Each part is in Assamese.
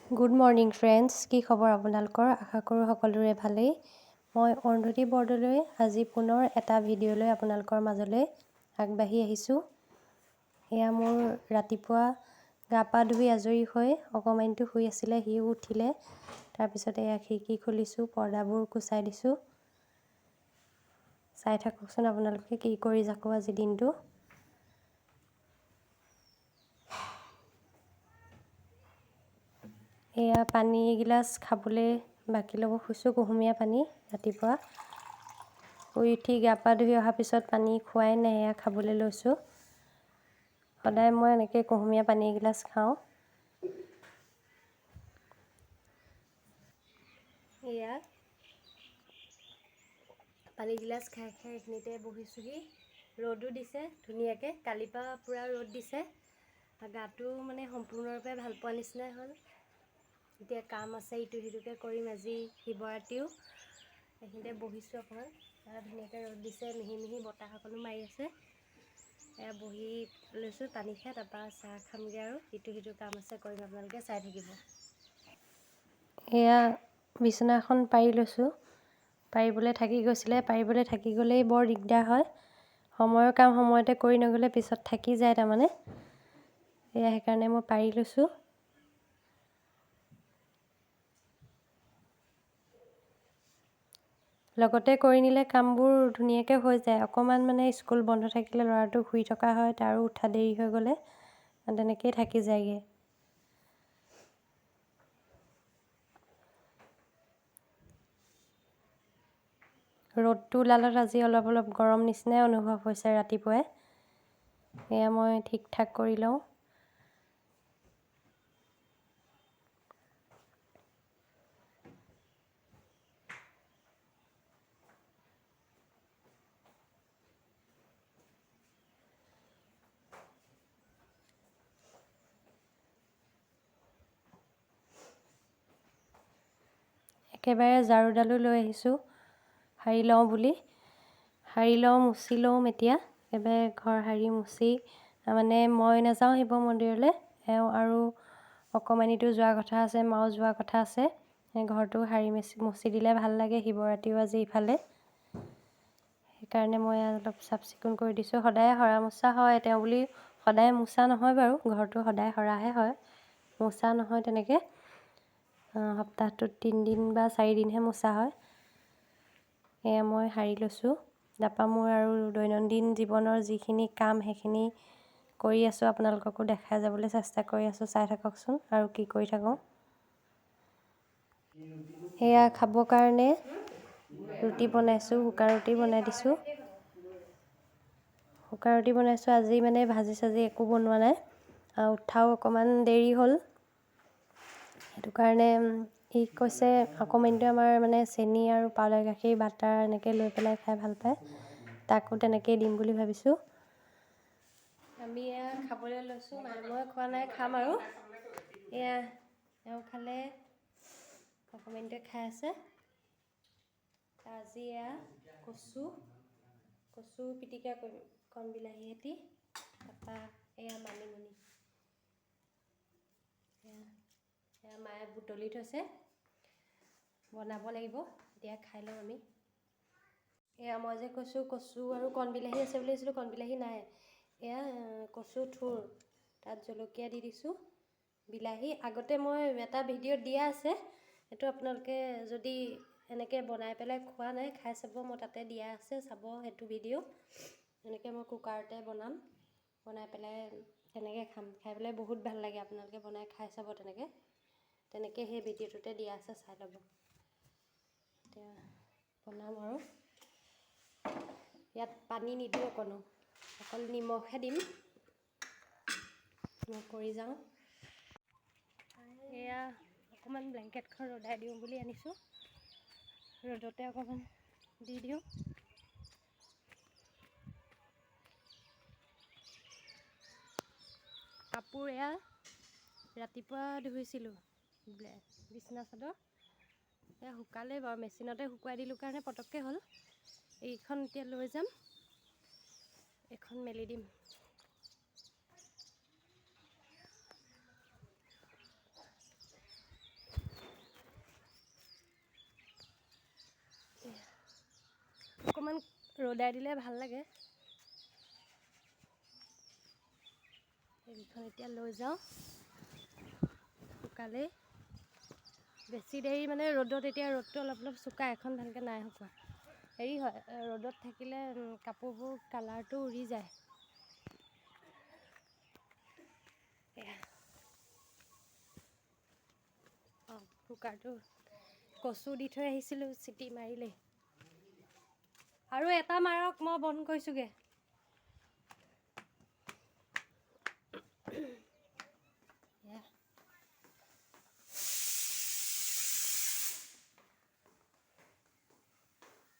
গুড মৰ্ণিং ফ্ৰেণ্ডছ, কি খবৰ আপোনালোকৰ? আশা কৰোঁ সকলোৰে ভালেই। মই অৰুন্ধতী বৰদলৈ আজি পুনৰ এটা ভিডিঅ' লৈ আপোনালোকৰ মাজলৈ আগবাঢ়ি আহিছোঁ। এয়া মোৰ ৰাতিপুৱা গা পা ধুই আজৰি হৈ অকণমানিটো শুই আছিলে, সিও উঠিলে। তাৰপিছত এয়া খিৰিকী খুলিছোঁ, পৰ্দাবোৰ কুচাই দিছোঁ। চাই থাককচোন আপোনালোকে কি কৰি থাকোঁ আজি দিনটো। এয়া পানী এগিলাচ খাবলৈ বাকি ল'ব খুজিছোঁ, কুহুমীয়া পানী। ৰাতিপুৱা শুই উঠি গা পা ধুই অহাৰ পিছত পানী খোৱাই নাই, এয়া খাবলৈ লৈছোঁ। সদায় মই এনেকৈ কুহুমীয়া পানী এগিলাচ খাওঁ। এয়া পানী গিলাচ খাই খাই এইখিনিতে বহিছোঁহি। ৰ'দো দিছে ধুনীয়াকৈ, কালিৰ পৰা পূৰা ৰ'দ দিছে। গাটো মানে সম্পূৰ্ণৰূপে ভাল পোৱা নিচিনাই হ'ল। এতিয়া কাম আছে, ইটো সিটোকে কৰিম। আজি শিৱৰাত্ৰিও। এইখিনিতে বহিছোঁ অকণমান, ধুনীয়াকৈ ৰ'দ দিছে, মিহি মিহি বতাহ অকণো মাৰি আছে। এয়া বহি লৈছোঁ পানী খাই, তাৰপৰা চাহ খামগৈ আৰু ইটো সিটো কাম আছে কৰিম, আপোনালোকে চাই থাকিব। এয়া বিচনাখন পাৰি লৈছোঁ, পাৰিবলৈ থাকি গৈছিলে। পাৰিবলৈ থাকি গ'লেই বৰ দিগদাৰ হয়, সময়ৰ কাম সময়তে কৰি নগ'লে পিছত থাকি যায় তাৰমানে। এয়া সেইকাৰণে মই পাৰি লৈছোঁ। লগতে কৰি নিলে কামবোৰ ধুনীয়াকৈ হৈ যায়। অকণমান মানে স্কুল বন্ধ থাকিলে ল'ৰাটো শুই থকা হয়, তাৰো উঠা দেৰি হৈ গ'লে তেনেকেই থাকি যায়গৈ। ৰ'দটো ওলালত আজি অলপ অলপ গৰম নিচিনাই অনুভৱ হৈছে ৰাতিপুৱাই। এয়া মই ঠিক ঠাক কৰি লওঁ। একেবাৰে ঝাৰুডালো লৈ আহিছোঁ, সাৰি লওঁ বুলি। সাৰি লওঁ, মুচি লওঁ এতিয়া। একেবাৰে ঘৰ সাৰি মুচি, মানে মই নাযাওঁ শিৱ মন্দিৰলৈ, এওঁ আৰু অকণমানিটো যোৱা কথা আছে, মাও যোৱা কথা আছে। ঘৰটো সাৰি মুচি দিলে ভাল লাগে। শিৱৰাত্ৰিও আজি ইফালে, সেইকাৰণে মই অলপ চাফ চিকুণ কৰি দিছোঁ। সদায় সৰা মোচা হয়, তেওঁ বুলি সদায় মোচা নহয় বাৰু, ঘৰটো সদায় সৰাহে হয়, মোচা নহয় তেনেকৈ। সপ্তাহটোত 3 দিন বা 4 দিনহে মোচা হয়। এয়া মই সাৰি লৈছোঁ। তাৰপৰা মোৰ আৰু দৈনন্দিন জীৱনৰ যিখিনি কাম সেইখিনি কৰি আছোঁ, আপোনালোককো দেখাই যাবলৈ চেষ্টা কৰি আছোঁ। চাই থাককচোন আৰু কি কৰি থাকোঁ। এয়া খাবৰ কাৰণে ৰুটি বনাইছোঁ, শুকান ৰুটি বনাই দিছোঁ। শুকান ৰুটি বনাইছোঁ আজি, মানে ভাজি চাজি একো বনোৱা নাই। উঠাও অকণমান দেৰি হ'ল, সেইটো কাৰণে সি কৈছে অকণমানিটোৱে আমাৰ মানে চেনি আৰু পাউদাৰ গাখীৰ বাটাৰ এনেকৈ লৈ পেলাই খাই ভাল পায়, তাকো তেনেকেই দিম বুলি ভাবিছোঁ। আমি এয়া খাবলৈ লৈছোঁ, মায়ে মই খোৱা নাই, খাম আৰু। এয়া এওঁ খালে, অকণমানিটোৱে খাই আছে। আজি এয়া কচু কচু পিটিকা কৰিম, কণ বিলাহী সৈতে। তাৰপৰা এয়া মানিমুনি, এয়া মায়ে বুটলি থৈছে, বনাব লাগিব। এতিয়া খাই লওঁ আমি। এয়া মই যে কৈছোঁ কচু আৰু কণ বিলাহী আছে বুলি ভাবিছিলোঁ, কণ বিলাহী নাই। এয়া কচু থোৰ, তাত জলকীয়া দি দিছোঁ, বিলাহী। আগতে মই এটা ভিডিঅ'ত দিয়া আছে, সেইটো আপোনালোকে যদি এনেকৈ বনাই পেলাই খোৱা নাই খাই চাব, মই তাতে দিয়া আছে, চাব সেইটো ভিডিঅ'। এনেকৈ মই কুকাৰতে বনাম, বনাই পেলাই তেনেকৈ খাম, খাই পেলাই বহুত ভাল লাগে। আপোনালোকে বনাই খাই চাব তেনেকৈ, তেনেকৈ সেই ভিডিঅ'টোতে দিয়া আছে, চাই ল'ব। এতিয়া বনাম আৰু ইয়াত পানী নিদিওঁ অকণো, অকল নিমখহে দিম। মই কৰি যাওঁ। এয়া অকণমান ব্লেংকেটখন ৰ'দাই দিওঁ বুলি আনিছোঁ, ৰ'দতে অকণমান দি দিওঁ। কাপোৰ এয়া ৰাতিপুৱা ধুইছিলোঁ, বিচনা চাদৰ এয়া শুকালেই বাৰু, মেচিনতে শুকুৱাই দিলোঁ কাৰণে পটককৈ হ'ল। এইখন এতিয়া লৈ যাম, এইখন মেলি দিম। অকণমান ৰ'দাই দিলে ভাল লাগে। এইকেইখন এতিয়া লৈ যাওঁ, শুকালেই বেছি দেৰি মানে ৰ'দত, এতিয়া ৰ'দটো অলপ অলপ চোকা, এখন ভালকৈ নাই শুকোৱা। হেৰি হয়, ৰ'দত থাকিলে কাপোৰবোৰ কালাৰটো উৰি যায়। এয়া অঁ, কুকাৰটো কচু দি থৈ আহিছিলোঁ, চিটি মাৰিলেই। আৰু এটা মাৰক, মই বন্ধ কৰিছোঁগৈ।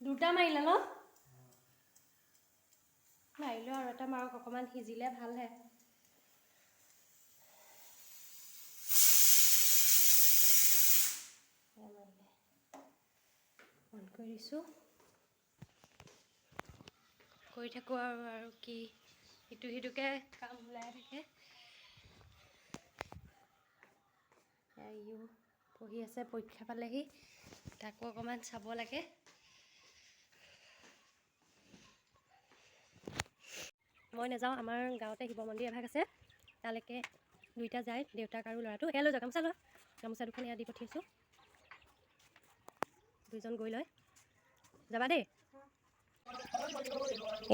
দুটা মাৰিলে ন? মাৰিলোঁ আৰু এটা মাৰক, অকণমান সিজিলে ভালহে। বন্ধ কৰি দিছোঁ, কৰি থাকোঁ আৰু, আৰু কি ইটো সিটোকে কাম ওলাই থাকে। ইও পঢ়ি আছে, পৰীক্ষা পালেহি, তাকো অকণমান চাব লাগে। মই নাযাওঁ, আমাৰ গাঁৱতে শিৱ মন্দিৰ এভাগ আছে, তালৈকে দুইটা যায়, দেউতাক আৰু ল'ৰাটো। এয়া লৈ যাওঁ, গামোচা লোৱা, গামোচা দুখন এয়া দি পঠিয়াইছোঁ, দুইজন গৈ লয়। যাবা দেই।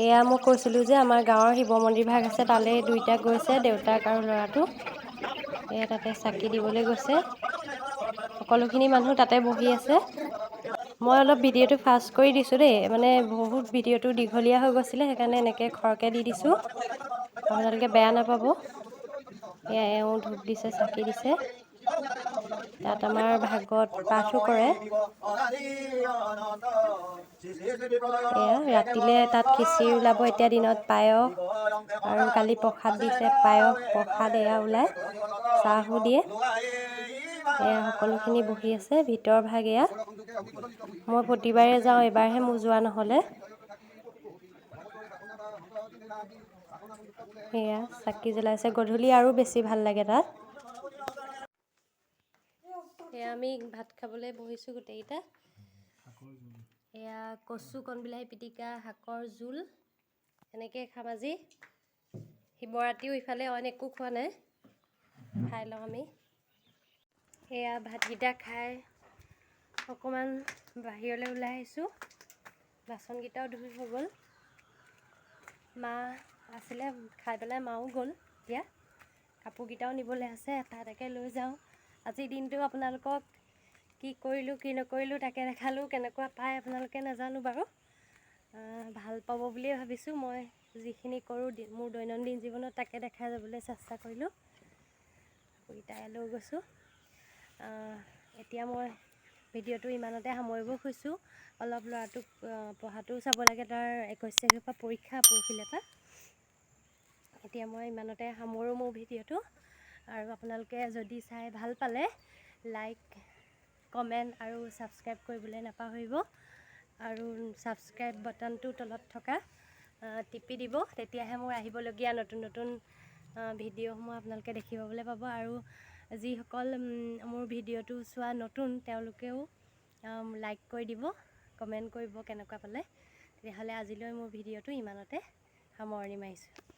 এয়া মই কৈছিলোঁ যে আমাৰ গাঁৱৰ শিৱ মন্দিৰ ভাগ আছে, তালৈ দুইটা গৈছে, দেউতাক আৰু ল'ৰাটো। এয়া তাতে চাকি দিবলৈ গৈছে, সকলোখিনি মানুহ তাতে বহি আছে। মই অলপ ভিডিঅ'টো ফাষ্ট কৰি দিছোঁ দেই, মানে বহুত ভিডিঅ'টো দীঘলীয়া হৈ গৈছিলে, সেইকাৰণে এনেকৈ খৰকৈ দি দিছোঁ, আপোনালোকে বেয়া নাপাব। এয়া এওঁ ধূপ দিছে, চাকি দিছে। তাত আমাৰ ভাগৱত পাঠো কৰে। এয়া ৰাতিলৈ তাত খিচিৰি ওলাব, এতিয়া দিনত পায়স আৰু কালি প্ৰসাদ দিছে, পায়স প্ৰসাদ এয়া ওলায়, চাহো দিয়ে। এয়া সকলোখিনি বহি আছে, ভিতৰ ভাগ এয়া। মই প্ৰতিবাৰে যাওঁ, এইবাৰহে মোৰ যোৱা নহ'লে। এয়া চাকি জ্বলাইছে, গধূলি আৰু বেছি ভাল লাগে তাত। এয়া আমি ভাত খাবলৈ বহিছোঁ গোটেইকেইটা। এয়া কচু কণবিলাহী পিটিকা, শাকৰ জোল, এনেকৈ খাম আজি। শিৱৰাত্ৰিও ইফালে অইন একো খোৱা নাই, খাই লওঁ আমি। এয়া ভাতকেইটা খাই অকণমান বাহিৰলৈ ওলাই আহিছোঁ, বাচনকেইটাও ধুই হৈ গ'ল। মা আছিলে, খাই পেলাই মাও গ'ল। এতিয়া কাপোৰকেইটাও নিবলৈ আছে, এটা এটাকৈ লৈ যাওঁ। আজিৰ দিনটো আপোনালোকক কি কৰিলোঁ কি নকৰিলোঁ তাকে দেখালোঁ, কেনেকুৱা পায় আপোনালোকে নাজানো বাৰু, ভাল পাব বুলিয়ে ভাবিছোঁ। মই যিখিনি কৰোঁ মোৰ দৈনন্দিন জীৱনত তাকে দেখাই যাবলৈ চেষ্টা কৰিলোঁ। কাপোৰকেইটা লৈ গৈছোঁ। এতিয়া মই ভিডিঅ'টো ইমানতে সামৰিব খুজিছোঁ। অলপ ল'ৰাটোক পঢ়াটোও চাব লাগে, তাৰ 21 তাৰিখৰ পৰা পৰীক্ষা, পৰহিলৈ পৰা। এতিয়া মই ইমানতে সামৰোঁ মোৰ ভিডিঅ'টো। আৰু আপোনালোকে যদি চাই ভাল পালে লাইক, কমেণ্ট আৰু ছাবস্ক্ৰাইব কৰিবলৈ নাপাহৰিব। আৰু ছাবস্ক্ৰাইব বাটনটো তলত থকা টিপি দিব, তেতিয়াহে মোৰ আহিবলগীয়া নতুন নতুন ভিডিঅ'সমূহ আপোনালোকে দেখিবলৈ পাব। আৰু যিসকল মোৰ ভিডিঅ'টো চোৱা নতুন, তেওঁলোকেও লাইক কৰি দিব, কমেণ্ট কৰিব কেনেকুৱা পালে। তেতিয়াহ'লে আজিলৈ মোৰ ভিডিঅ'টো ইমানতে সামৰণি মাৰিছোঁ।